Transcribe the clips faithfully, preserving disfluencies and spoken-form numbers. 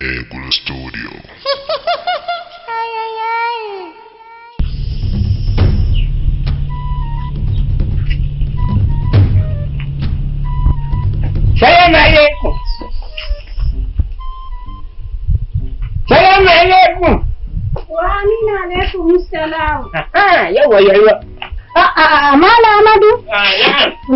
Eagle Studio. Salamu aleykum. Salamu aleykum. Wa amina aleykum salam. Ah, yawwa yawwa. Aa mala amadu.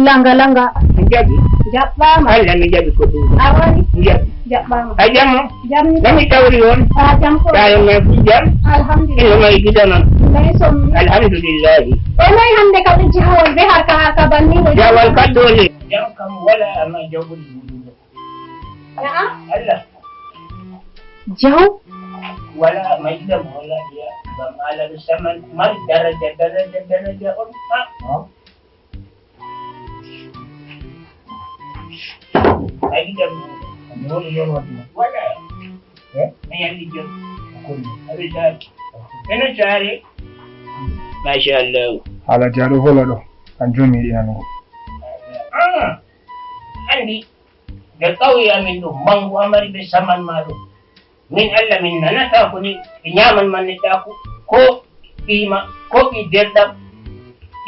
Langa langa. Jaɓi. Jaɓɓama. Allah mi jaɓi ko ɗum. A wari. Jaɓi. Jaɓɓama. A jamma. Jamni. Nami tawri on. A jam ko. Tayo ma fu jam. Inno Alhamdulillah. Mai gidana. Lay som. Alhamdulillahi. O noy hande kam e jahawol be harka harka banni o. Jawal kaddole. Jam kam wala amma jawgol. Na'am. Allah. Jaw. Wala mai gidan wala iya. Ba malam saman mar daraja daraja daraja on. Ha. Mai gidan. Wala. Eh? Mai yandi jam. Abin da. Ina tare. Masha Allah. Haala jaaɗo holo ɗo, an jomi yiɗi nanugo. Ah, andi. Ɓe ƙauye amin ɗo mangu amari ɓe saman ma ɗo. Min Allah min nanata ko ni ɓe nyaman man neɗɗaku ko ɓima ko ɓi derɗam.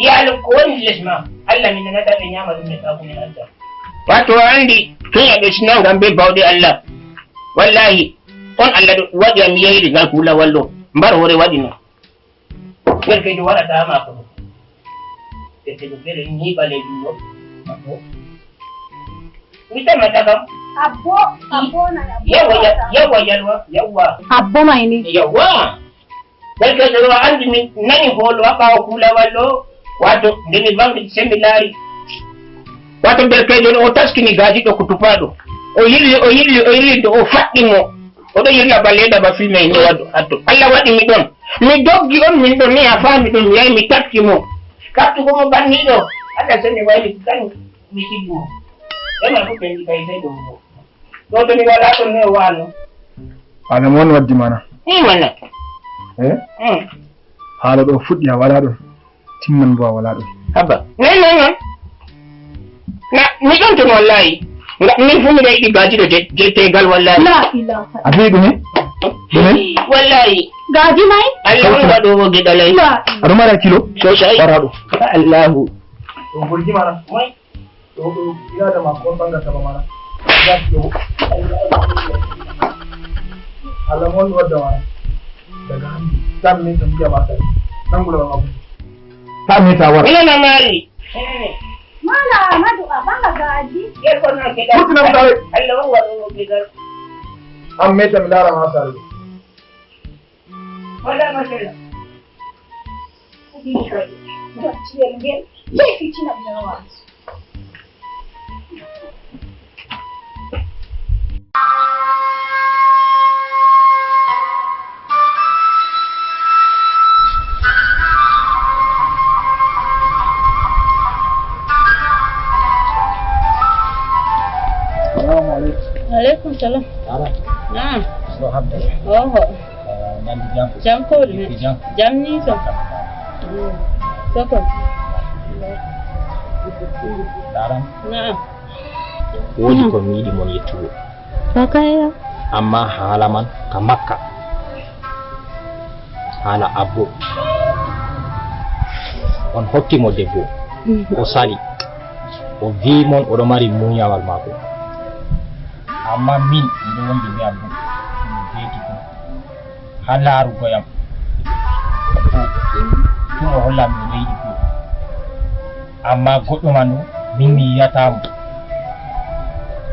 Iyalo ko woni les ma Allah min nanata ɓe nyama ɗum neɗɗaku min Allah. Wato a andi tun a ɓe sina ngam be bawɗe Allah. Wallahi on Allah ɗo waɗi am yeyri ngal kulawal ɗo mbar hoore waɗi no. Derkejo waɗata maako ɗo. Derkejo feere ni ɓaleejum ɗo. Mi tamata kam. Abbo. Abbo na abbo. Yawwa yawwa yalwa yawwa. Abbo mai ni. Yawwa. Derkejo ɗo a andi min nani hoolo ha ɓaawo kulawal ɗo. Wato nde mi vangi se mi laari. Wato derkejo ɗo o taskini gaaji ɗo ko tupaɗo. O yilli o yilli o yilli do o faɗɗi mo. Oɗo yirla ba leeda ba filme ni waɗu hatto. Allah waɗi mi ɗon. Mi doggi on min ɗon ni a faami ɗum mi yahi mi tafki mo. Taftugo mo banniɗo. Allah seni wayli kan mi sigi mo. Ema ko ɓe kay sai ɗum mo. Ɗo to mi wala ɗon ne wano. Haala mo on waddi mana. Ni mana. Eh? Hmm. Haala ɗo fuɗɗi a wala ɗon. Timman bo a wala ɗon. Haba. Non non non. Na mi ɗon ton wallahi. Nga min fu mi ɗa yiɗi gaaji ɗo je je tegal wallahi. La ilaha. A fi ɗume? Ɗume? Wallahi. Gaaji mai. Allah on waɗowo geɗalay. La. Aɗa mara kilo? Sosai. Wara ɗo. Allahu. Ɗo golji mana. Moy. Ɗo ɗo ina da makko on ɓanga saba mana. Gas ɗo. Allah mo on wadda mana. Daga hande. Tan min to mbiya ma kadi. Nangula ma abu. Ta meta wara. Ina na mari. Mala amadu a ɓanga gaaji. Yer ko na ke da. Kurtina mutare. Allah on waɗowo geɗal. An meta mi lara ma sare. Wala masala. Dottiyel ngel. Laifi tina ɓe wawa. Salamu alaikum. Alaikum salam. Ara, Na'am. so habde. Oho. Nandi jam. Jam ko Ki ɗume? Jam. Jam ni so. Soko. Daran. Na'am. Woodi ko mi yiɗi mon yettugo. Bakaya. Amma haala man ka makka. Haala abbo. On hokki mo debbo. O sali. O vi mon oɗo mari munyawal mako. Amma min miɗo wondi be abbo. Mi veeti ɗum. Ha laarugo yam. Abbo. Tun o holla mi oɗo yiɗi ko. Amma goɗɗo man o min mi yiyata mo.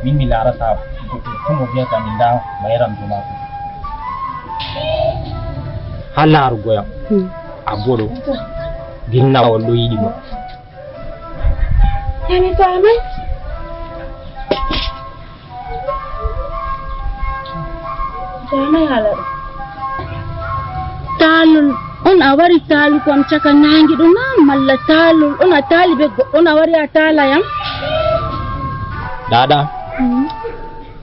Min mi larata mo. Goɗɗo tun o viyata mi nda mayram do mako. Ha laarugo yam. Abbo ɗo. Ginnawol ɗo yiɗi mo. Nani to amen. Jama yala ɗo. Taalol on a wari taalugo am caka naange ɗo na malla taalol on a taali be goɗɗo on a wari a taala yam. Dada.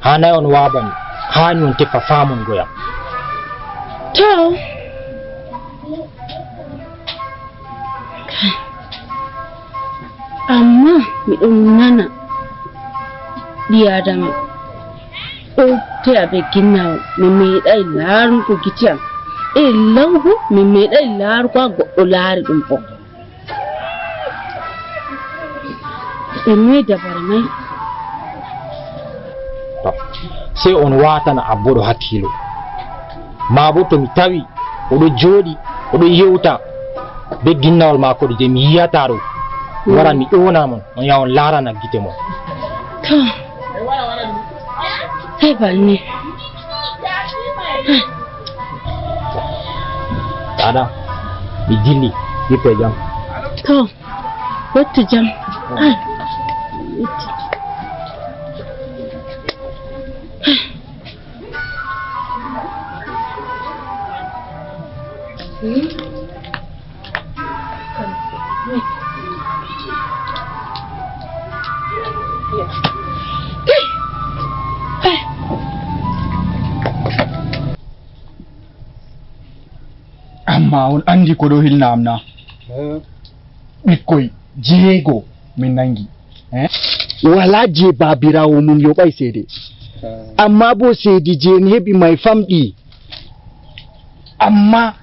Hanai on wabani. Hani on tefa famon goyam. To. Amma miɗon nana ɓi adama. O teya be ginnawol, mi meeɗay laarugo gite am. E law bo, mi meeɗay laarugo haa goɗɗo laari ɗum bo. E noy dabare may? To, sey on waatana Abbo ɗo hakkiilo. Maa bo to mi tawi o ɗo jooɗi, o ɗo yewta be ginnawol maako ɗo je mi yi'ata ɗo, mi wara mi ƴona mon, on yaha on laarana gite mon. To, sey banni. Dada, mi dilli, yippe jam. To, wettu jam. Ay, wettu. Amma on andi ko ɗo hilna am na? Ɓikkoy jeego min nangi. Eh? Wala je babirawo mum yoɓay seede. Amma bo seedi je en heɓi may famɗi. Amma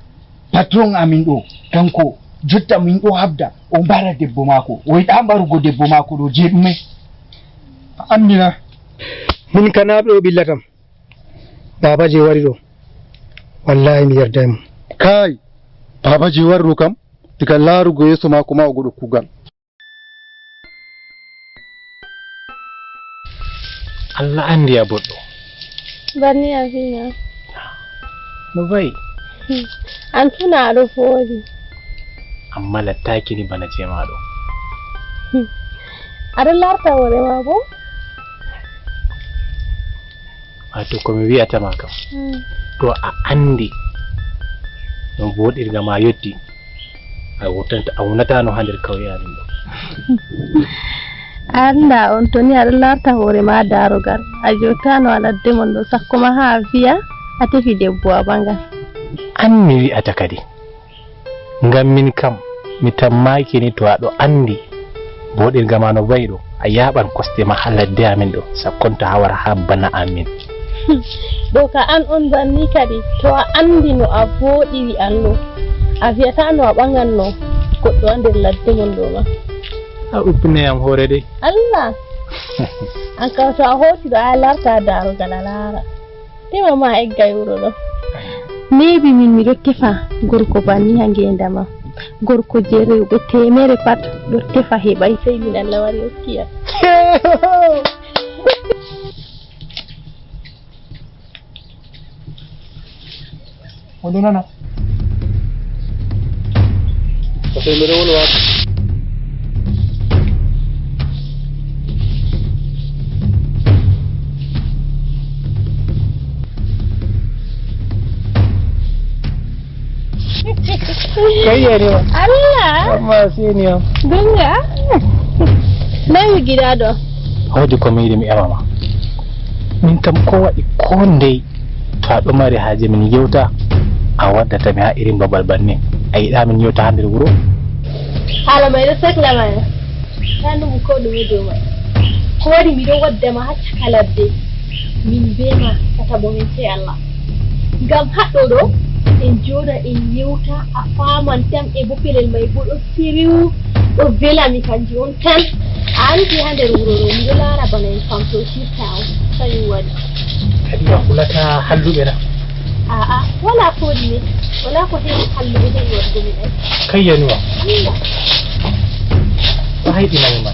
patron amin ɗo, kanko jotta min ɗo habda o mbara debbo maako. O yiɗa mbarugo debbo maako ɗo je ɗume? A andi na? Min kana ɓe o ɓillatam. Baba je wari ɗo, wallahi mi yerday mo. Kai, baba je wari ɗo kam, diga laarugo yeeso maako ma o goɗɗo kugal. Allah andi a boɗɗo. Banni a fina. No va'i? An tuna aɗo foori. Amma lattaaki ni bana je maɗo. Aɗo larta hoore ma bo? Wato ko mi wi'ata ma kam, to a andi no voɗirga ma yotti, a wurtanta, a wonatano ha nder kawye amin ɗo. A anda on to ni aɗa larta hoore ma darogal, a jottano a ladde mon ɗo, sakko ma ha a viya a tefi debbo a ɓangan. An mi wi'ata kadi. Ngam min kam, mi tammaaki ni to a ɗo anndi booɗirga ma no va'i ɗo, a yaaɓan kosɗe ma haa ladde amin ɗo, sakkonto a wara haa bana amin. Ɗo ka an on zanni kadi, to a anndi no a vooɗiri an ɗo, a vi'ataa no a ɓaŋanno goɗɗo haa nder ladde mon ɗo ma. A ubbinay am hoore dey. Allah! An kam to a hooti ɗo, a larta daarogal a laara. Tima ma egga e wuro ɗo. Neebi min miɗo tefa gorko banni ha ngeendam am. Gorko je rewɓe teemere pat ɗo tefa heɓay sey min Allah wari hokkiyam. Oɗo nana. Parce que mbeɗo wolwa. Kayyani o. Allah. Amma senior. Gonga. Nayi gidaɗo. Wodi ko mi yiɗi mi ema ma. Min kam ko waɗi ko ndey to aɗo mari haaje min yewta a waddata mi ha irin babal bannin. A yiɗa min yewta ha nder wuro? Haala may ɗo sakla ma. Ka ɗum ko ɗume dow may? Ko waɗi miɗo wadda ma ha caka ladde? Min be ma ka taɓo min sey Allah. Ngam haɗɗo ɗo en jooɗa en yewta a faaman tan e bo pelel may bo ɗo siriw ɗo vela mi kanjum on tan. A anndi ha nder wuro ɗo miɗo laara bana en famto sirta on kañum waɗi. Kadi a hulata halluɓe na? A'a, wala ko ɗume. Wala ko heewi halluɓe heewi waɗugo min ay. Kayyanuwa. Allah. Ko hayɗinani ma?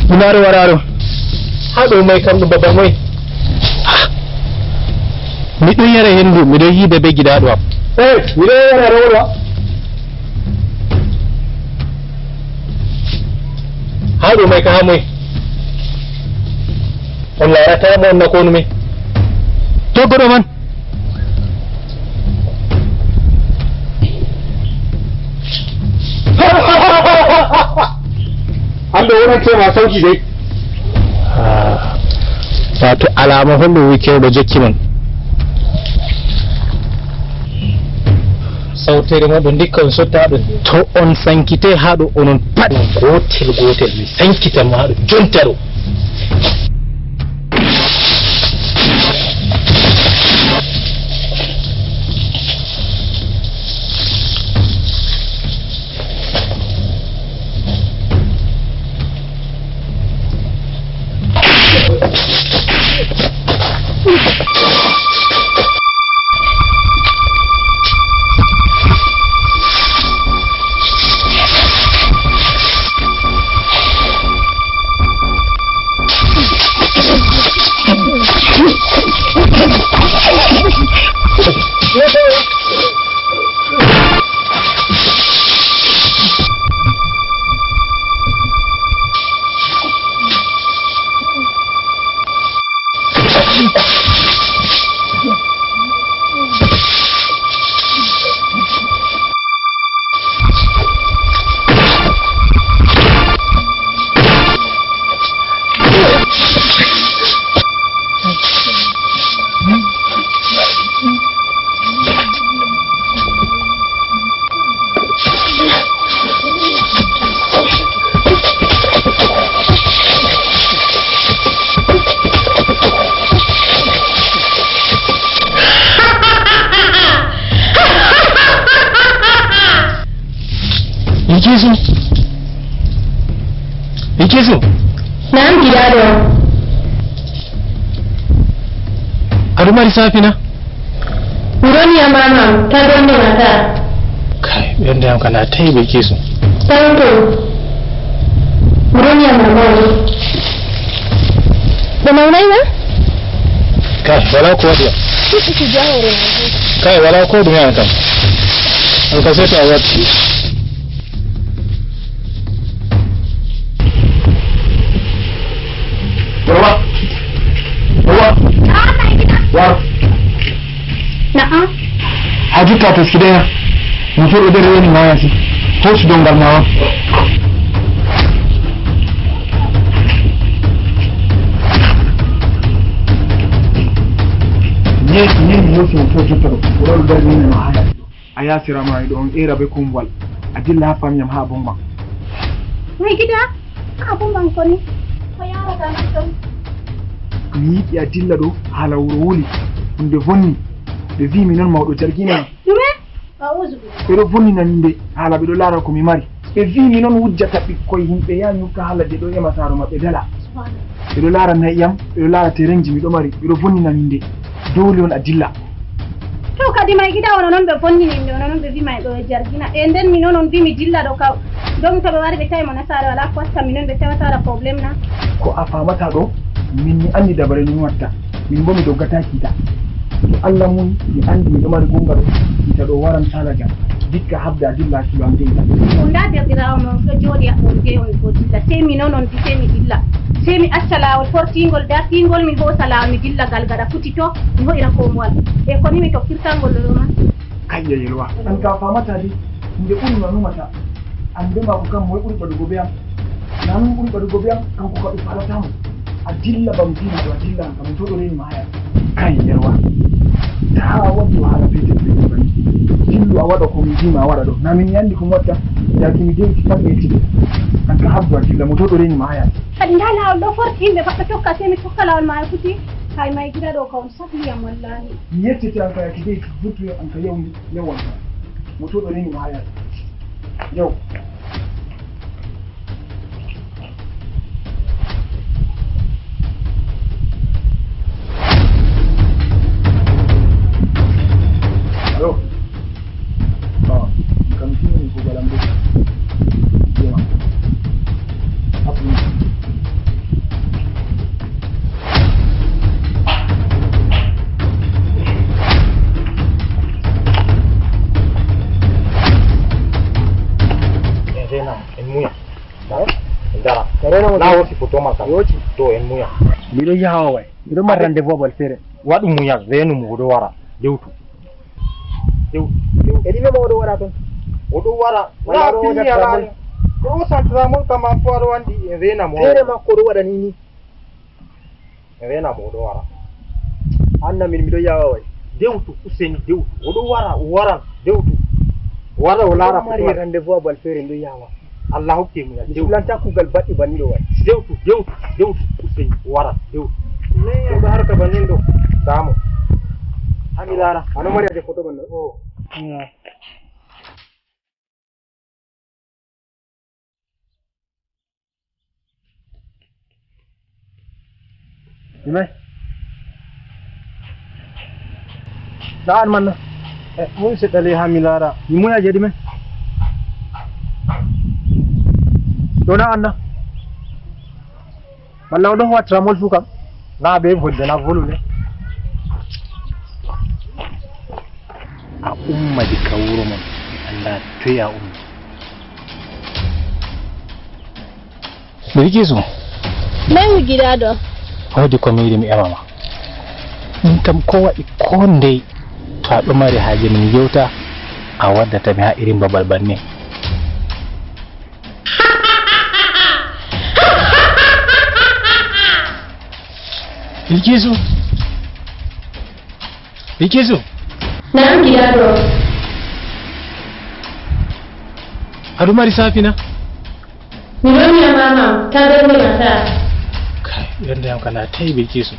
Ɗumaare waraaro. Haa ɗo moy kam ɗum babal moy? Miɗo yara henndu, miɗo yiida be giɗaaɗo am. Eh, miɗo yara rewla. Haa ɗo moy ka haa moy? On laarataa mo on na konu mi. To goɗɗo man. Hande wonante ma sauki dey. Ah, wato alaama hollo wi kewɗo jokki mon. Tawtere moɗon ndikka on sotta ɗo. To on sankite haa ɗo onon pat. Gootel gootel mi sankita ma ɗo jonta ɗo. Bilkisu. Bilkisu. Naam, giɗaaɗo. Aɗa mari saafina? Mi roni a mama, ta gonɗo mata. Kay, ɓernde am kana tawi Bilkisu. Tanto. Mi roni a mama. Ɓe nawnay ma? Kay, wala ko waɗi. Kay, wala ko ɗume an kam. An ka seto a watti. Yawa. Yawa. War. Na'am. Haa jotta a taskiday na? Moto ɗo dari woni ma yasi. Hoosu dongal ma on. Yeesu yehi yoosi moto jotta ɗo. O ɗo dari woni ma haa yasi ɗo. A yasira ma e ɗo on era be kumwal. A dilla haa famiyam haa Bongma. Mai gida, haa Bongma koni. Ko yarata nan ton? Mi yiɗi a dilla ɗo haala wuro wuli. Hunde vonni. Ɓe vi'i mi non mawɗo jargina. Ɗume? A'uzu billah. Ɓe ɗo vonnina mi nde haala ɓe ɗo laara ko mi mari. Ɓe vi'i mi non wujjata ɓikkoy himɓe ya nyukka haala de ɗo ema saaro maɓɓe dala. Subhanallah. Ɓe ɗo laara na'i am, ɓe ɗo laara terenji mi ɗo mari, ɓe ɗo vonnina mi nde. Dole on a dilla. To kadi mai gida ono non ɓe vonnini mi nde, ono non ɓe vi mai ɗo e jargina. E nden mi non on vi mi dilla ɗo ka. Donc to ɓe wari ɓe tawi mo na saare wala ko watta mi non ɓe tawata waɗa problème na. Ko a famata ɗo, min mi andi dabare no mi watta. Min bo mi doggata kiita. To Allah mun mi andi miɗo mari gonga ɗo, kiita ɗo waran sala jam. Dikka habda dilla kilo am de ita. On nda derɗiraawo mon ɗo jooɗi a on be on ko dilla. Sey mi non on bi sey mi dilla. Sey mi acca laawol fortingol dartingol mi hoosa laawol mi dilla gal gaɗa futi to mi ho'ira kombowal. E koni mi tokkirta ngol ɗo man. Kayya yelwa. An ka famata de. Nde ɓuri no numata. An be mako kam moy ɓuri ɓaɗugo be am? Na min ɓuri ɓaɗugo be am, kanko ka ɗum falatamo. A dilla bam dina ɗo a dilla an kam to ɗo reni ma haya. Kay yerwa. Ta waddu hala petel petel bani. Dillu a waɗa ko mi dima a waɗa ɗo. Na min yandi ko mi watta. Yaki mi dewti pat mi yettide. An ka habdu a dilla mo to ɗo reni ma haya. Kadi nda lawol ɗo forti yimɓe pat ɓe tokka sey mi tokka lawol ma e kuti. Hay may gida ɗo ka on sakliyam wallahi. Mi yettete an ka yaki dey vurtu an ka yawndi yawan ka. Mo to ɗo reni ma haya. Yaw. Allo. Bon, kam tini ko galam de. Dema. Apuni. En renam, en muya. En dara. En renam. Na wosi foto man kam. Woci. To en muya. Miɗo yahawa way. Miɗo mari rendez-vous abal feere. Waɗu muya, renu mo oɗo wara. Dewtu. Dewtu. Dewtu. E ɗime mo oɗo wara ton? Oɗo wara. Wala oɗo woja tramol. Ko o san tramol kam an fof aɗo andi en renam o. Feere makko oɗo waɗa ni ni. Rena mo oɗo wara. Anna min miɗo yawa way. Dewtu Useni dewtu. Oɗo wara o waran dewtu. Wara o laara ko mari rendez-vous abal feere ndo yawa. Allah hokki mo yal. Dewtu. Lanta kugal baɗɗi banni ɗo waɗi. Dewtu, dewtu, dewtu. Useni, wara, dewtu. Ɗo harka bannin ɗo. Damo. Hami laara. Ano mari aje photo banno. Oh. Ɗume? Ɗa an manna? E, mun seɗɗa ley ha mi laara. Mi muya je ɗume? Ɗo na anna? Malla o ɗon waɗa tramol fuu kam? Na be volde na volule. A umma diga wuro mon, mi anndaa toy a ummi. Bilkisu. Noy mi giɗaaɗo? Woodi ko mi yiɗi mi ema ma. Min kam ko waɗi ko ndey to aɗo mari haaje min yewta, a waddata mi haa irin babal bannin. Bilkisu. Bilkisu. Naam, giɗaaɗo. Aɗo mari safina? Mi ɗon wi'a ma, taa ɓernde ma sa'a. Kay, ɓernde am kana tawi Bilkisu.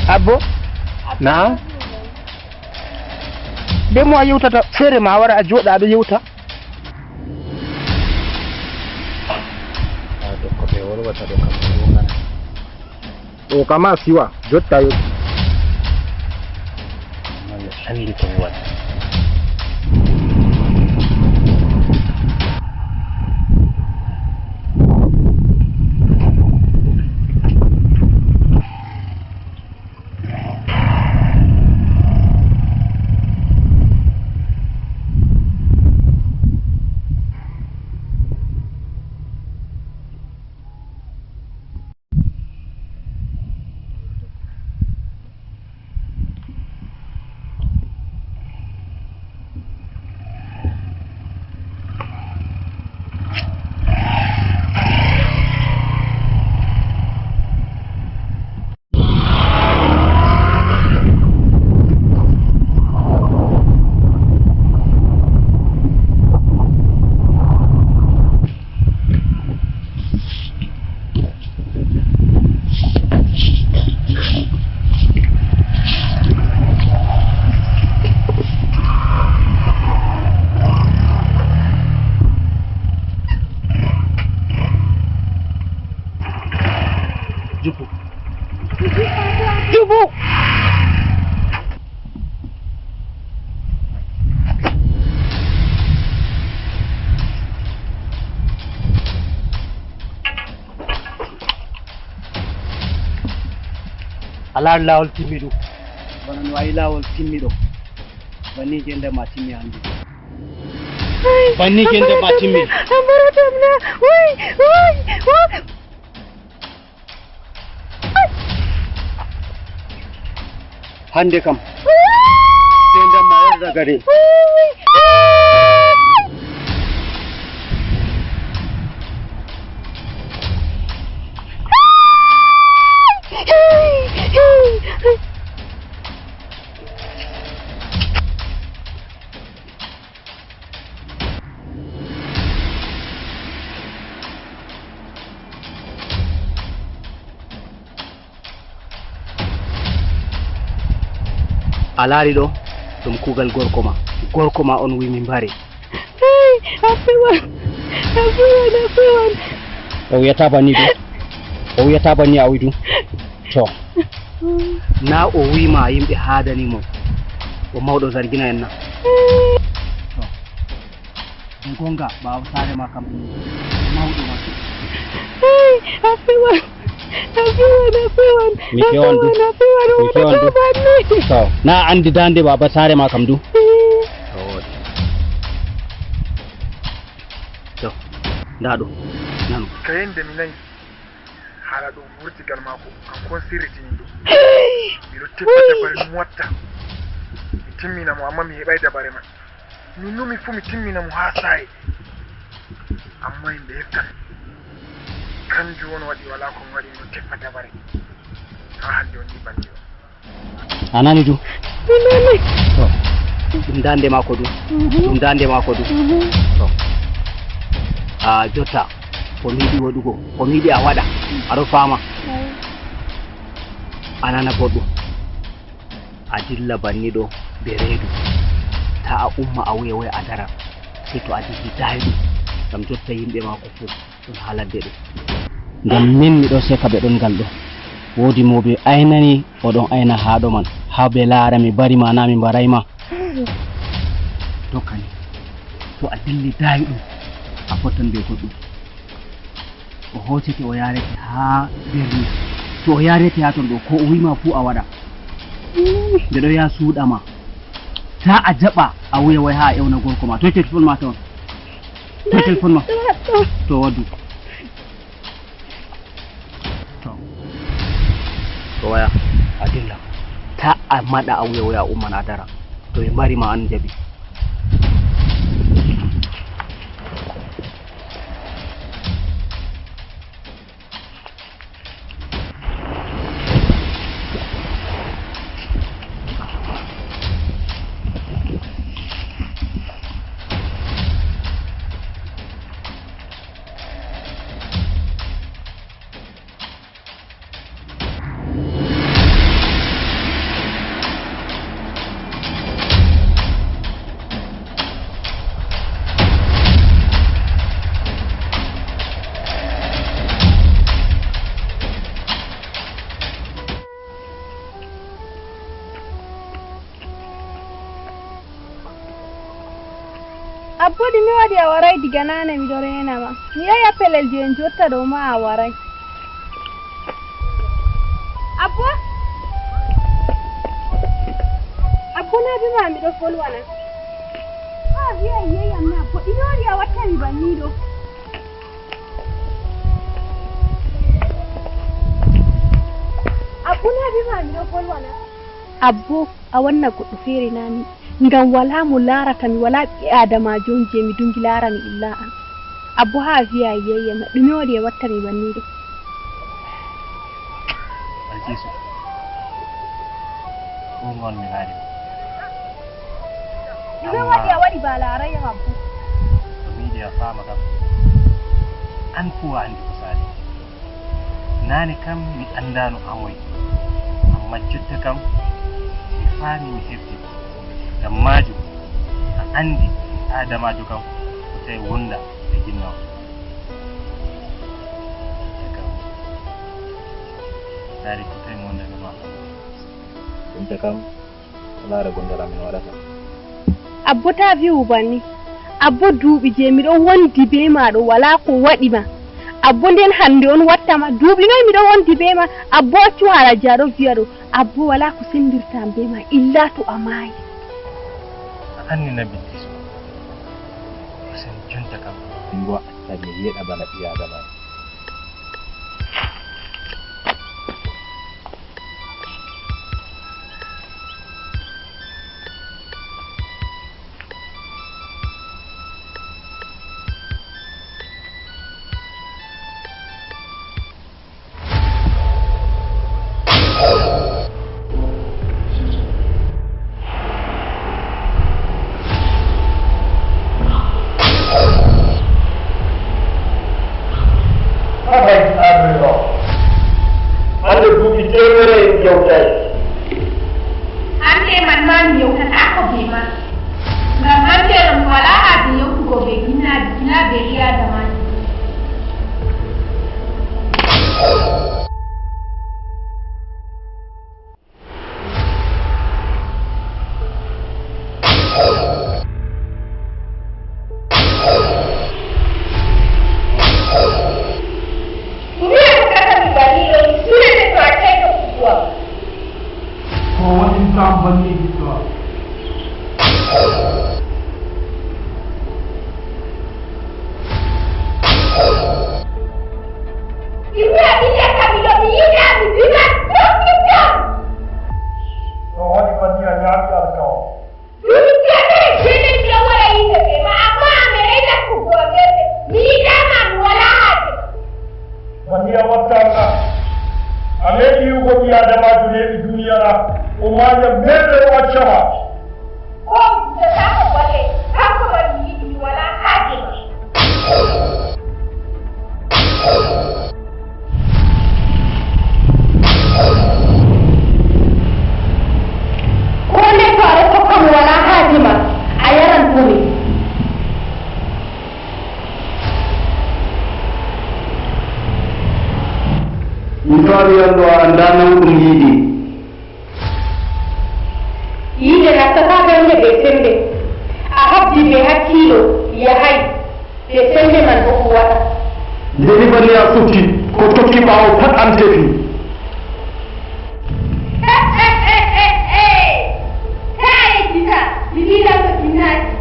Abbo? Naam? Be mo a yewtata feere ma a wara a jooɗa aɗo yewta. Haa ɗo ko ɓe wolwata ɗo kam ɗum wonana. O kama siwa, jotta yotti. Amma mi anndi ko mi waɗi. Jubu. Jubu. A laari laawol timmiɗum. Bana no a yi laawol timmiɗo. Banni gende ma timmi hannde. Banni gende ma timmi. Ambaratam na. Wai, wai, wai. Hannde kam, gendam ma on ragare. A laari ɗo, ɗum kuugal gorko ma. Gorko ma on wi'i mi mbare. Hey, a fewan, a fewan, a fewan. O wi'ataa banni ɗum. O wi'ataa banni a wi'i ɗum. To. Na o wi'i ma yimɓe haadani mo. O mawɗo zargina en na. To. Be gonga ɓaawo saare ma kam ɗum mawɗo ma. Hey, a fewan. A fewan, a fewan. Mi fewan du. A fewan, a fewan. Mi fewan du. To, na andi dande baba saare ma kam du. To, woodi. To, nda ɗo. Nanu. Kayende mi nayi. Haala ɗum wurtigal maako, kanko on sirritini ɗum. Miɗo teppa dabare ɗum watta. Mi timmina mo, amma mi heɓay dabare man. Mi numi fuu mi timmina mo haa saa'i. Amma yimɓe heftan. Kanjum on waɗi walaa ko mi waɗi mo teffa dabare. Haa hannde on yiɓani o. A nani du? Mi nani. To. Ɗum dande maako du. Mhm. Ɗum dande maako du. Mhm. To. A jotta. Ko mi yiɗi waɗugo. Ko mi yiɗi a waɗa. A ɗo faama. Ay. A nana goɗɗum. A dilla banni ɗo be reedu. Ta a umma a wuya wuya a dara. Sey to a dilli dayɗum. Ngam jotta yimɓe maako fuu ɗon haa ladde ɗo. Ngam min mi ɗon seka ɓe ɗon ngal ɗo. Woodi mo ɓe aynani, o ɗon ayna haa ɗo man. Haa ɓe laara mi mbari ma, naa mi mbaray ma. Tokkani. To a dilli dayɗum, a fottan be goɗɗum. O hoocete o yaarete haa berni. To o yaarete haa ton ɗo, ko o wi'i ma fuu a waɗa. Nde ɗo yaha suuɗa ma. Ta a jaɓa a wuya way haa a ewna gorko ma. Toy telefon ma ton? Toy telefon ma? To waddu. To. Ko waya a dilla. Ta a maɗa a wuya waya a umman a dara. To ɓe mbari ma an jaɓi. Abbo, ɗume waɗi a waray diga naane miɗo reena ma? Mi yahi ha pelel je en jotta ɗo ma a waray. Abbo? Abbo, na be ma miɗo volwana. Ha, wiya yeeyam na Abbo, ɗume waɗi a wattani banni ɗo? Abbo, na be ma miɗo volwana. Abbo, a wanna goɗɗo feere na mi. Ngam walaa mo laarata mi, walaa ɓii aadamaajo on jey mi duŋgi laarani illa an. Abbo, haa a vi'a a yeeyam na, ɗume waɗi a wattani banni ɗo? Balkisu, ɗum on mi laari ma. Ɗume waɗi a waɗi ba a laaray yam, Abbo? To mi yiɗi a faama kam, an fuu a anndi ko saali. Naane kam mi anndaano an woy, ammaa jotta kam mi faami mi hefti. Ngam maajum a anndi ɓii aadamaajo kam fotaay wonda e ginnawol. Jotta kam mi laari fotaay mi wonda e maako. Jotta kam Laara gondal amin waɗata. Abbo, taa wi'u banni. Abbo, duuɓi je miɗo wondi be ma ɗo, walaa ko waɗi ma. Abbo, nden hande on watta ma. Duuɓi noy miɗo wondi be ma? Abbo, accu haala je aɗo vi'a ɗo. Abbo, walaa ko sendirta am be ma, illa to a maayi. A anndi na Bilkisu. Useni jonta kam. Min bo a accan mi yeeɗa bana ɓii Aadama. Abay, Adrian. Hande duuɓi teemere en yewtaay. Hande man ma mi yewtataako be ma. Ngam hande ɗo mi walaa haaje yewtugo be ginnaaji, naa be ɓii Aadamaajo. Ɗume a tokkata mi banni ɗo, mi suuɗete to a accaay tokkugo am. Ya wattanga. A meeɗi yi'ugo ɓii Aadamaajo neeɓi duniya na? O maayan meeɗay o accama. Ko mi wujjataako bolle, kanko man mi yiɗi, mi walaa haaje ma. Ko ndetto aɗa tokka mo walaa haaje ma, a yaran ko mi. Mi faami an ɗo a anndaa nawɗum yiide. Yiide nastataa galle bee semmbe. A habdi bee hakkiilo, yahay. Bee semmbe man boo huuwata. Nde mi bani a sufti, ko tokki ɓaawo pat an tefi. Taa yejjita, mi fiilan ko jinnaaji.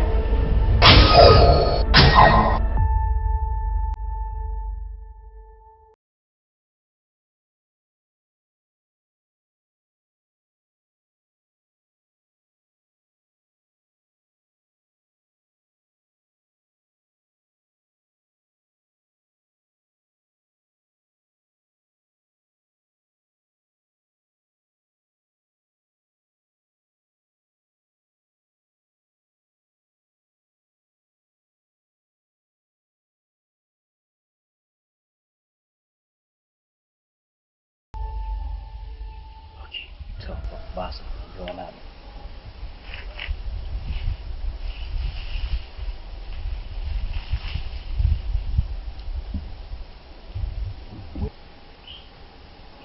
Ok, to, baasa, jowanaaɗo.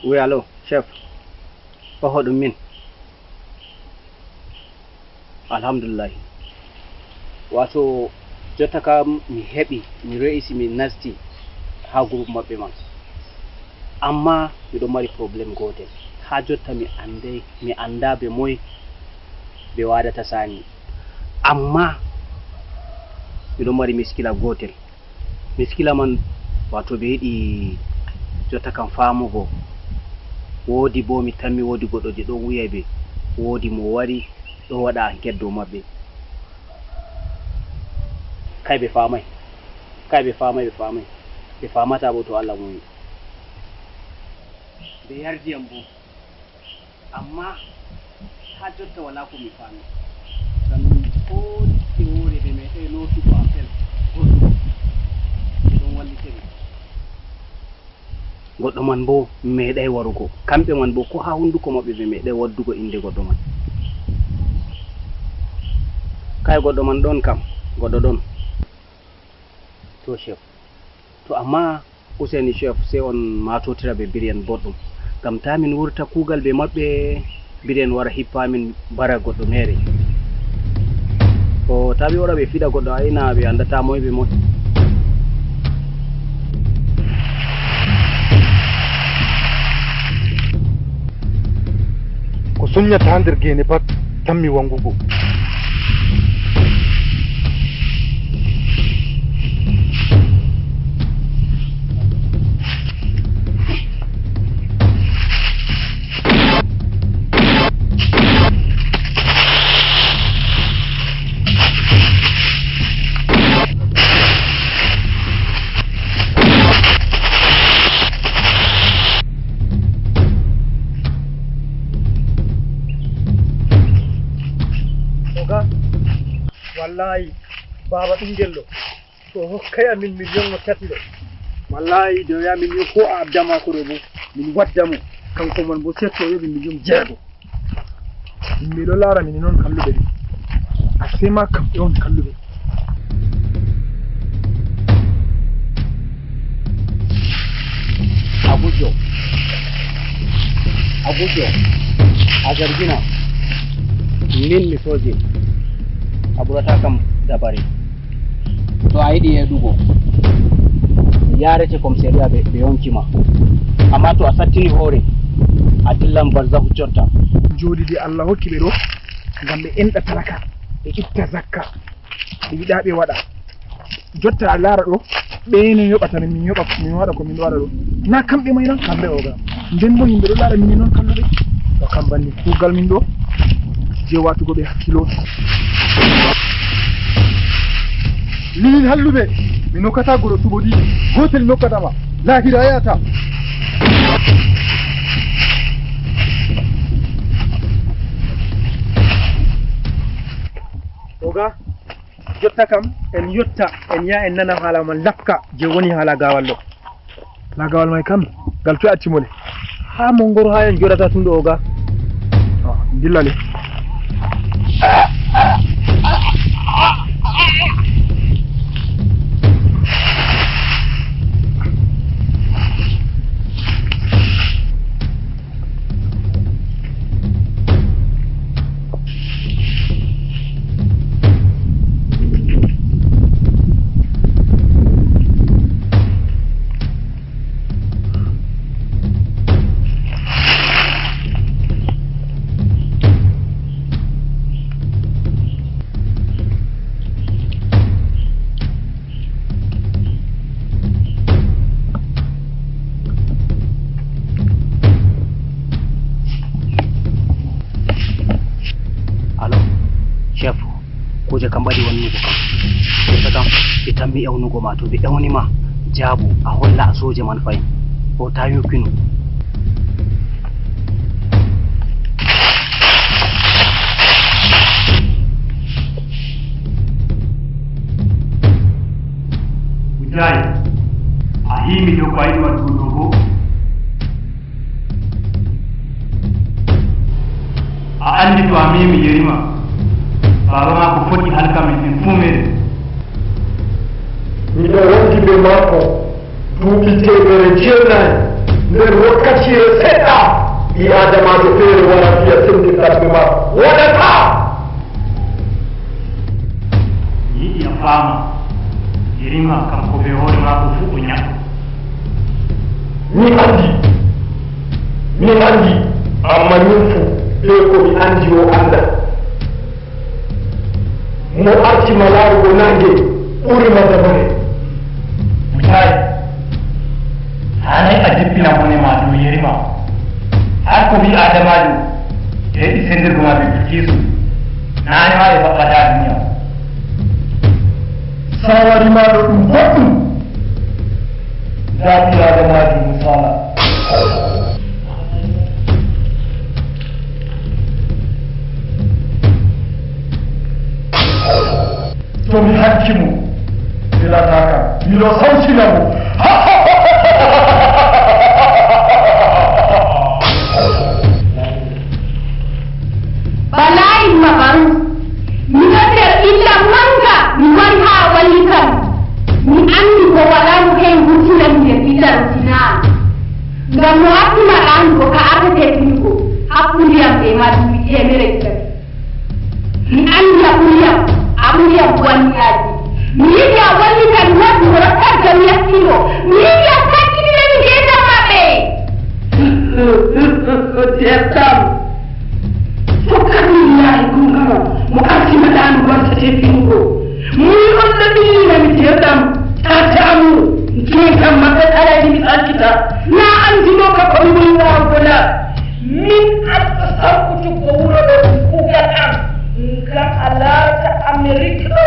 Oui, allo, chef. Oho, ɗum min. Alhamdulillahi. Waato, jotta kam mi heɓi, mi re'isi, mi nasti haa groupe maɓɓe man. Ammaa miɗo mari problème gootel. Haa jotta mi anndey, mi anndaa bee moy ɓe waadata saani. Ammaa miɗo mari miskila gootel. Miskila man, waato, ɓe yiɗi jotta kam faamugo. Woodi boo, mi tammi woodi goɗɗo je ɗon wuya ɓe. Woodi mo wari, ɗon waɗa enquête dow maɓɓe. Kay ɓe faamay. Kay ɓe faamay, ɓe faamay. Ɓe faamataa boo to Allah muuyi. Ɓe yardi yam boo. Ammaa haa jotta walaa ko mi faami. Ngam min koo ɗiɗi woore ɓe meeɗay nootugo appel goɗɗo. Ɓe ɗon wallitiri. Goɗɗo man boo meeɗay warugo. Kamɓe man boo, koo haa hunnduko maɓɓe, ɓe meeɗay waddugo innde goɗɗo man. Kay, goɗɗo man ɗon kam, goɗɗo ɗon. To, chef. To, ammaa useni, chef, sey on maatotira bee Biriyan boɗɗum. Ngam taa min wurta kuugal bee maɓɓe, Biriyan wara hippa min bara goɗɗo meere. O taa ɓe waɗa ɓe fiɗa goɗɗo, ayna ɓe anndataa moy bee moy. Ko sonnyataa nder geene pat, tammi wanngugo. Oga, wallahi, baaba ɓinngel ɗo, to o hokkay amin miliyon mo tati ɗo, wallahi, de o wi'a min yo ko a adda maako ɗo bo, min wadda mo, kanko man bo, sey to o yoɓi miliyon jeego. Yimɓe ɗo laara min non kalluɓe ɗi. Asema kamɓe on kalluɓe. Agujo. Agujo. A jargina. Min mi sooje. A ɓurata kam dabare. To a yiɗi yeeɗugo, yaarete komisariya ɓe, ɓe yonki ma. Ammaa to a sattini hoore, a dillan barzahu jotta. Jooɗiiɗi Allah hokki ɓe ɗo, ngam ɓe enɗa talaka, ɓe itta zakka, ɓe yiɗa ɓe waɗa. Jotta a laara ɗo, ɓe no yoɓata min, min yoɓa, min waɗa ko min waɗa ɗo. Na kamɓe may na, kamɓe oga. Nden bo yimɓe ɗo laara min non kalluɓe. To kam banni kuugal min ɗo, je watugo ɓe hakkilo. Minin halluɓe, mi nokkata goɗɗo suɓo ɗiɗi, gootel nokkata ma. Lahira yata. Oga, jotta kam, en yotta, en yaha, en nana haala man lakka, je woni haala gaawal ɗo. Lagawal may kam, ngal to acci mo le. Haa mo ngoro haa en joɗata tun ɗo, oga. Ah, dilla le. Alo, chef, kuuje kam ɓaɗi wonnugo kam. Jotta kam, ɓe tammi ewnugo ma, to ɓe ewni ma, jaabu, a holla a sooje man fahin. O ta yukkinu. Ujai, a himi dow ko a yiɗi waɗugo ɗo ko? A anndi to a memi Yerima, baaba maako foti halka men en fuu meɗen. Miɗo wondi bee maako duuɓi teemere jeenayi. Nder wakkatiire seɗɗa, ɓii-aadamaajo feere wara fiya senndirɗam bee maako. Waɗataa! Mi yiɗi a faama, Yerima kanko bee hoore maako fuu o nyaɗɗo. Mi anndi, mi anndi, ammaa nyumfu bee ko mi anndi o anndaa. Mo arti ma laarugo naange ɓuri ma dabare. Mujaayi, haanay a jippina mone ma dow Yerima. Haa ko ɓii-aadamaajo yeeɗi senndirgo ma bee Bilkiisu, naane ma ɓe mbaɓɓataa duniya. Saawari ma ɗo ɗum boɗɗum. Ndaa ɓii-aadamaajo mo saala. To mi hanki mo, mi lataa kam. Miɗo sawtina mo. Balaa'i Mabarus, miɗo nder illa mannga, mi wari haa a wallitam. Mi anndi ko walaa mo heewi wurtinami nder illa am si naa an. Ngam mo arti ma ɗaanu ko ka artete finugo hakkunde am bee ma duuɓi teemeɗɗe ɗiɗi. Mi anndi a ɓuri yam, a ɓuri yam wanniyaaji. Mi yiɗi a wallita mi waɗi mo rokkat jam yaskiiɗo. Mi yiɗi a sakkitina mi ngeendam maɓɓe. Deertam, tokkat mi laayi goonga ma, mo arti ma ɗaanu wartete finugo. Muy on ɗo ɓillina mi deertam, taa taamu, ngeendam maɓɓe kala yiɗi mi sankita. Naa anndinooka ko mi ɓuri waawugo na? Min arɗo sankutuggo wuro ɗo ɗum kuugal am, ngam a laarata Amerik ɗo,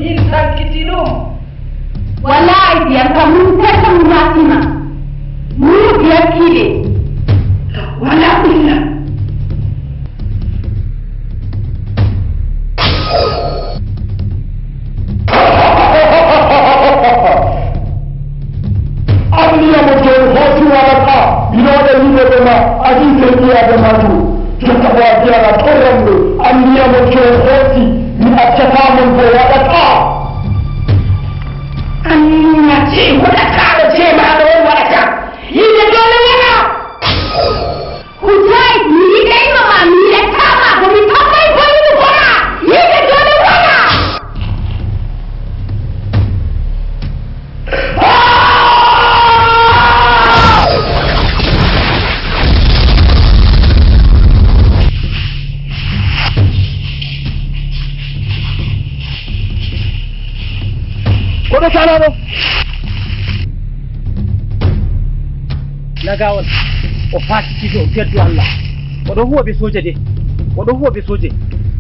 min sankiti ɗum. Wallaahi, biyam kam min tata mo laati ma. Min biyam kiide. Wala illa. Anniya mo jom hoosi waɗata, mi ɗo waɗa yimɓe ma, a ƴiitel ɓii Adamaajo. Jotta ko a mbi'ata torranɗo, anniya mo jom hoosi, mi accataa mon bo waɗata. Anniya jey waɗataaɗo jey maaɗo on waɗata. Yiide doole wona. Hujjaaj, mi yiɗayno ma, mi yiɗataa ma, bo mi tamay boynugo ma. Yiide doole wona. Koɗo sanaɗo lagawol, o faatitiiɗo, o keddo Allah. Oɗo huwa be sooje de. Oɗo huwa be sooje.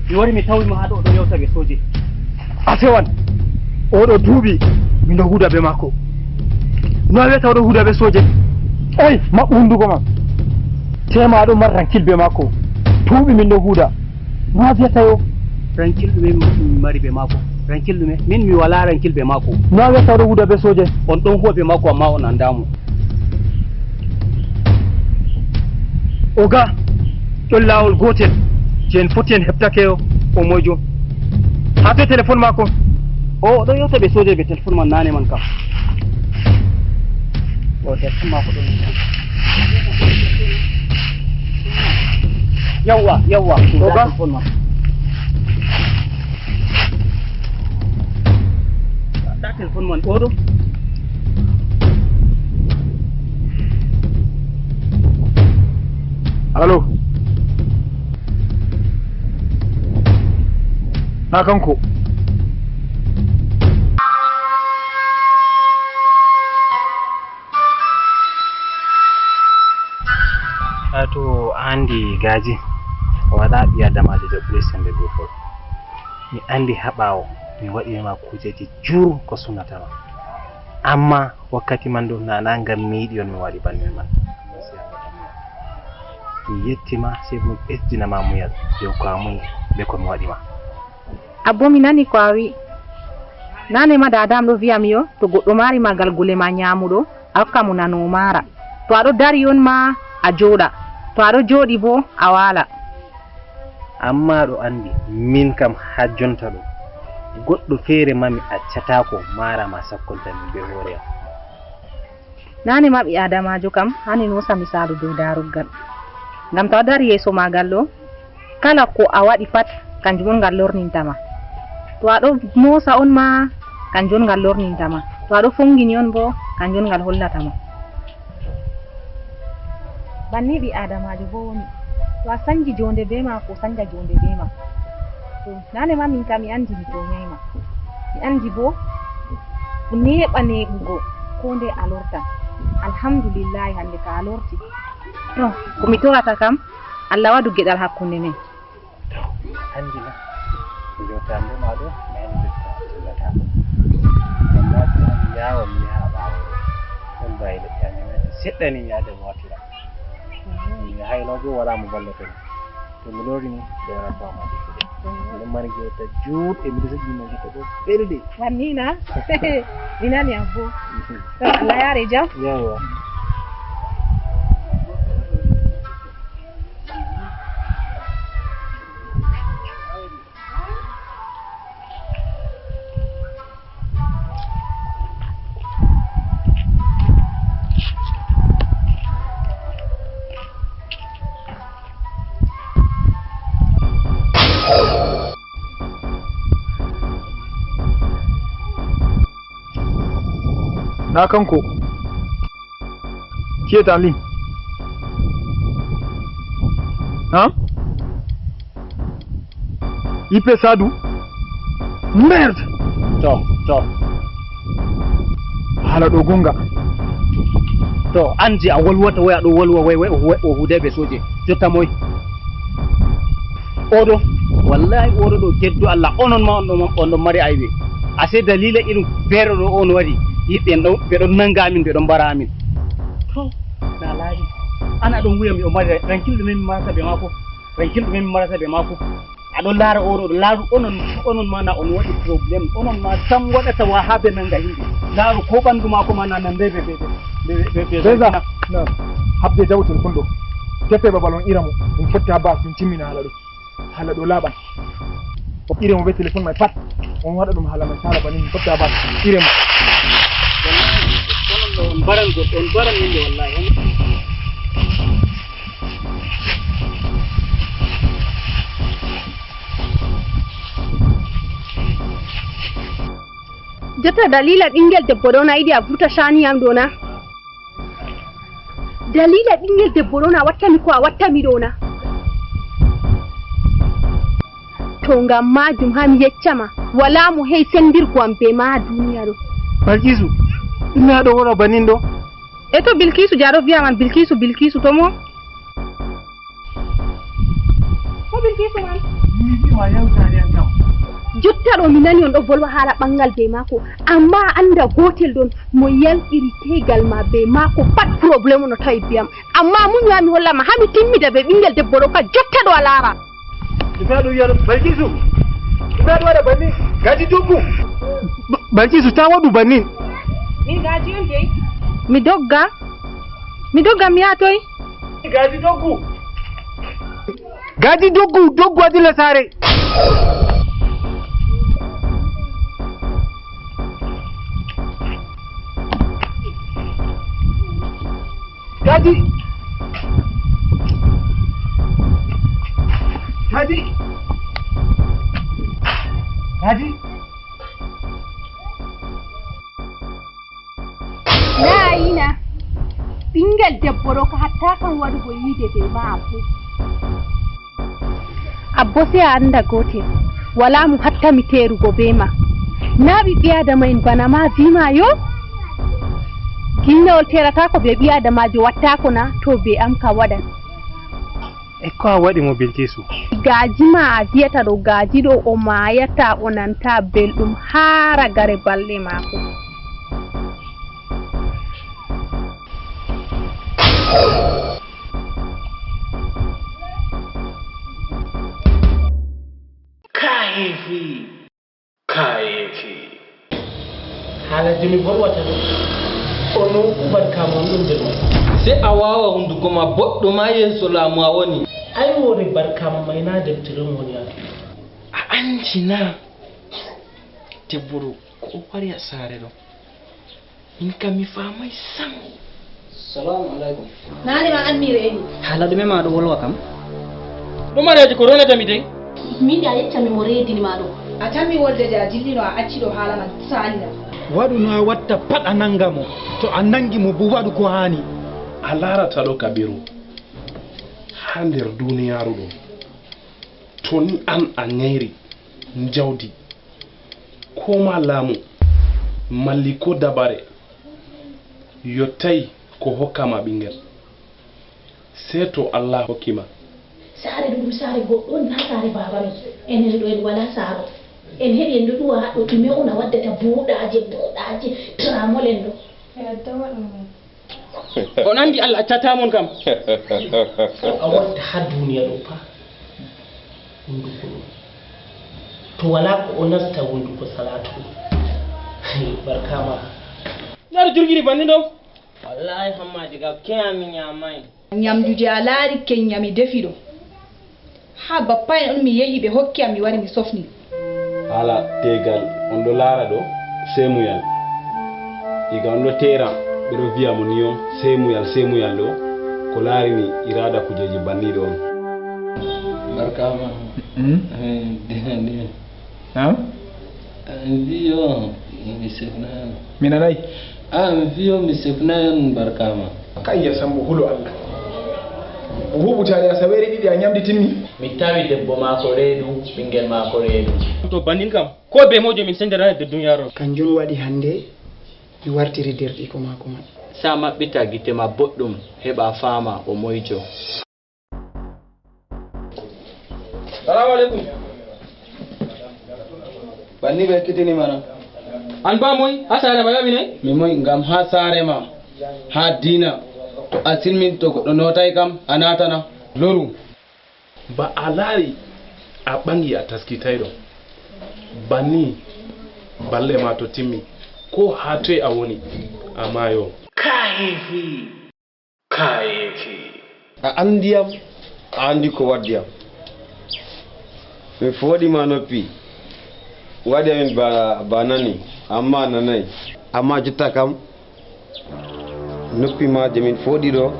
Mi wari mi tawi mo haa ɗo, oɗo yewta be sooje. A fewan. Oɗo duuɓi miɗo huuda be maako. No a wiyata oɗo huuda be sooje? Ey, maɓɓu hunnduko ma. Tema aɗo mari rankil be maako. Tuuɓi min ɗo huuda. No a wiyata yo? Rankil ɗume min mari be maako? Rankil ɗume? Min mi walaa rankil be maako. No a wiyata oɗo huuda be sooje? On ɗon huwa be maako, amma on anndaa mo. Oga, ɗon laawol gootel je en foti en heɓtake o, o moyjo. Haa toy telefon maako? O, o ɗon yewta be sooje be telefon man naane man kam. O, telefon maako ɗon. Yawwa, yawwa. Oga? Telefon man. Nda telefon man ɗo ɗo. Alo. Na kanko. Haa to a anndi Gaaji, o waɗa ɓii adamaajo je ɓuri semmbe bee fof. Mi anndi haa ɓaawo, mi waɗi ma kuujeeji jur ko sunnata ma. Ammaa wakkati man du, na, na ngam mi yiɗi on mi waɗi banni man. Mi yetti ma, sey bo mi ɓesdina ma munyal dow ko a munyi bee ko mi waɗi ma. Abbo, mi nani ko a wi'i. Naane ma daada am ɗo vi'a mi yo, to goɗɗo maari ma galgule ma nyaamuɗo, a hokka mo nano o maara. To a ɗo dari on ma, a jooɗa. To a ɗo jooɗi bo, a waala. Ammaa a ɗo anndi, min kam haa jonta ɗo, goɗɗo feere ma mi accataako maara ma sakkolta min bee hoore am. Naane ma ɓii aadamaajo kam haani noosa misaalu dow daaroggal. Ngam to a dari yeeso maagal ɗo, kala ko a waɗi pat, kanjum on ngal lorninta ma. To a ɗo moosa on ma, kanjum on ngal lorninta ma. To a ɗo fongini on boo, kanjum on ngal hollata ma. Banni ɓii aadamaajo boo woni. To a sanji joonde bee maako, o sanja joonde bee ma. To naane ma min kam mi anndi mi toonyaay ma. Mi anndi boo, ko neeɓa neeɓugo, koo ndeye a lortan. Alhamdulillahi, hannde ka a lorti. To, ko mi torata kam, Allah waɗu geɗal hakkunde men. To, mi anndi na, mi yewta nde ma ɗo, mi anndi nde to tillata. Amma ko mi yaawa, mi yaha ɓaawo ɗo. Ɗon mbayi leɗɗe amin, seɗɗa ni mi yaada mi wartira. Mi hayno boo, walaa mo ballata mi. To mi lori ni, ɓe waɗa fama ɗuɗɗuɗe. Miɗo mari ngewta juutɗe, miɗo sejjini ngewta ɗo belɗe. Wannina? Mi nani abbo. To Allah yaare jam. Yawwa. Na kanko. Qui est en ligne? Hein? I P Sadou? Merde! To, to. Haala ɗo gonga. To, an je a wolwata, woya ɗo wolwa, woy, woy, o huwa-, o huuday be sooje. Jotta moy? Oɗo, wallahi oɗo ɗo geddo Allah, onon ma on ɗon, on ɗon mari aybe. Ase dalila irin feere ɗo on waɗi, yiɓɓe en ɗon, ɓe ɗon nanga amin, ɓe ɗon mbara amin. To, na laaɓi. An a ɗon wi'a mi o mari rankil ɗume mi marata be maako? Rankil ɗume mi marata be maako? A ɗon laara oɗo, ɗo laaru onon, onon ma na on waɗi problème. Onon ma sam waɗata wa haa be nanga yimɓe. Laaru ko ɓandu maako ma na nande be, be, be, be, be, be Benza, na. Habde jaɓo telefon ɗo. Tefe babal on ira mo. Min fotti haa baas, min timmina haala ɗo. Haala ɗo laaɓan. O ire mo be telefon may pat. On waɗa ɗum haala may sala banin. Min fotti haa baas. Ire mo. Wallahi, onon ɗo on mbaran goɗɗo, on mbaran yimɓe wallahi. Jotta dalila ɓingel debbo ɗo na yiɗi a vurta shani am ɗo na? Dalila ɓingel debbo ɗo na wattami ko a wattami ɗo na? To ngam majum haa mi yeccama, wala mo he'i sendirgo am be ma haa duniya ɗo. Balkisu, ɗume a ɗo waɗa banin ɗo? E to Bilkisu je a ɗo vi'a man, Bilkisu, Bilkisu to mo? Ko Bilkisu man? Mi wi'i ma yewtani am kam. Jotta ɗo mi nani on ɗo bolwa haala ɓanngal bee maako, ammaa a annda gootel ɗon mo yalɗiri teegal ma bee maako pat problème no tawi bee am. Ammaa muñu haa mi holla ma haa mi timmida bee ɓinngel debbo ɗo ka jotta ɗo a laara. Ɗume a ɗon wi'a ɗum Balkisu? Ɗume a ɗon waɗa banni? Gaaji doggu. Ba- Balkisu, taa waɗu bannin. Min gaaji on dey. Mi dogga? Mi dogga mi yaha toy? Gaaji doggu. Gaaji doggu, doggu a dilla saare. Gaaji. Gaaji. Gaaji. Naa a yi'na ɓinngel debbo ɗo ka hatta kam waɗugo yiide bee ma Abbo. Abbo, sey a annda gootel, walaa mo hattami teerugo bee ma. Naa ɓiɓɓe Aadama'en bana ma vi'i ma yo? Ginnawol teerataako bee ɓii Aadamaajo wattaako na? To bee am kam waɗan. E ko a waɗi mo, Bilkisu? Gaaji ma a vi'ata ɗo, gaaji ɗo o maayataa, o nantaa belɗum haa ragare balɗe maako. Kaayeefi! Kaayeefi! Haala jimi bolwata ɗo. On no barka mon ɗum nder mon. Se a waawa hunduko ma boɗɗo ma yeeso laamu a woni. Ay woore barka ma may na deftere on woni haa. A anndi na debbo ɗo ko o wari a saare ɗo? Min kam mi faamay sam. Salamu alaikum. Naane ma an mi reeni. Haala ɗume ma ɗo wolwa kam? Ɗum areeji ko ronata mi dey. Min de a yecca mi mo reedini ma ɗo. A tammi wolde de a dillino a acci ɗo haala man saalina. Waɗu no a watta pat a nanga mo. To a nangi mo bo waɗu ko haani. A laarata ɗo Kabiru. Haa nder duniyaaru ɗo. To ni an a nyayri njawdi. Ko ma laamu, malli ko dabare, yottay ko hokka ma ɓinngel. Sey to Allah hokki ma. Saare ɗum ɗum saare goɗɗo on, naa saare baaba men. Enen ɗo en walaa saaro. En heɓi en ɗo ɗuwa haɗɗo ɗume on a waddata buuɗaaje, buuɗaaje, tramol en ɗo. E addawa ɗum. On anndi Allah accataa mon kam. Ko a watta haa duniya ɗo fa. Hunduko ɗo. To walaa ko o nasta hunduko salaatu ɗo. Barkaama. Naɗo jurgiri banni ɗo. Wallahi Hammadi ga keya mi nyamay. Nyamdu je a laari kenya mi defi ɗo. Haa bappa en on mi yehi ɓe hokki am mi wari mi sofni. Haala teegal on ɗo laara ɗo seemuyal. Iga on ɗo teera ɓe ɗo viya mo ni on seemuyal seemuyal ɗo ko laarini iraada kujeeji banniiɗo on. Barkaama. Mm. Eh, dina, dina. Naam? Ah, mi viyo mi sefnayan. Mi nanay. Ah, mi viyo mi sefnayan barkaama. Kayya Sambo hulo Allah. O huɓutaali asaweere ɗiɗi a nyamdi timmi. Mi tawi debbo maako reedu, ɓinngel maako reedu. To bannin kam, ko be mojo min sendirana de duniyaro. Kanjum waɗi hannde mi wartiri derɗiiko maako man. Sa maɓɓita gite ma boɗɗum, heɓa faama o moyjo. Salamu alaikum. Banni ɓe ekkitini mana. An ba moy, ha saare ma yaɓi ne? Mi moy ngam ha saare ma, ha diina. To a silmin to goɗɗo notai kam, a natana. Loru. Ba a laari a ɓangi a taskitayɗo. Banni balɗe ma to timmi. Ko ha toy a woni, a mayo. Kahefi. Kayeefi. A anndi yam, a anndi ko waddi yam. Mi fooɗi ma noppi, waɗi amin ba, ba nani, ammaa a nanaay. Ammaa jotta kam, noppi ma je min fooɗi ɗo,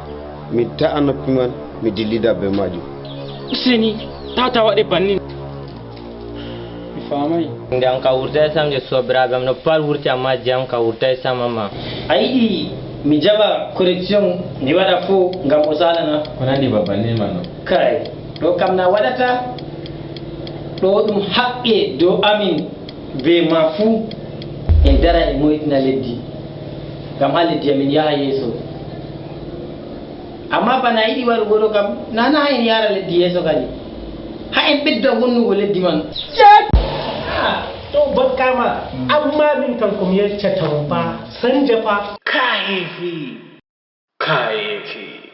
mi ta'a noppi man, mi dillida bee maajum. Useni, tata waɗe bannin. Mi faamay. Nde am ka wurtay sam, je soobiraaɓe am no pat wurti, ammaa je am ka wurtay sam, ammaa. A yiɗi mi jaɓa correction, mi waɗa fo ngam o saalana? Ko nandi babban neman ɗo? Kay, ɗo kam na waɗata. Ɗo ɗum haqqe dow amin bee ma fuu. En dara en moytina leddi, ngam haa leddi amin yaha yeeso. Ammaa bana a yiɗi warugo ɗo kam, na, na haa en yahra leddi yeeso kadi. Haa en ɓedda wonnugo leddi man. Cak! Ah, To bakkama, amma min kan ko mi yeccata mo fa, sanja fa. Kayefi. Kayefi.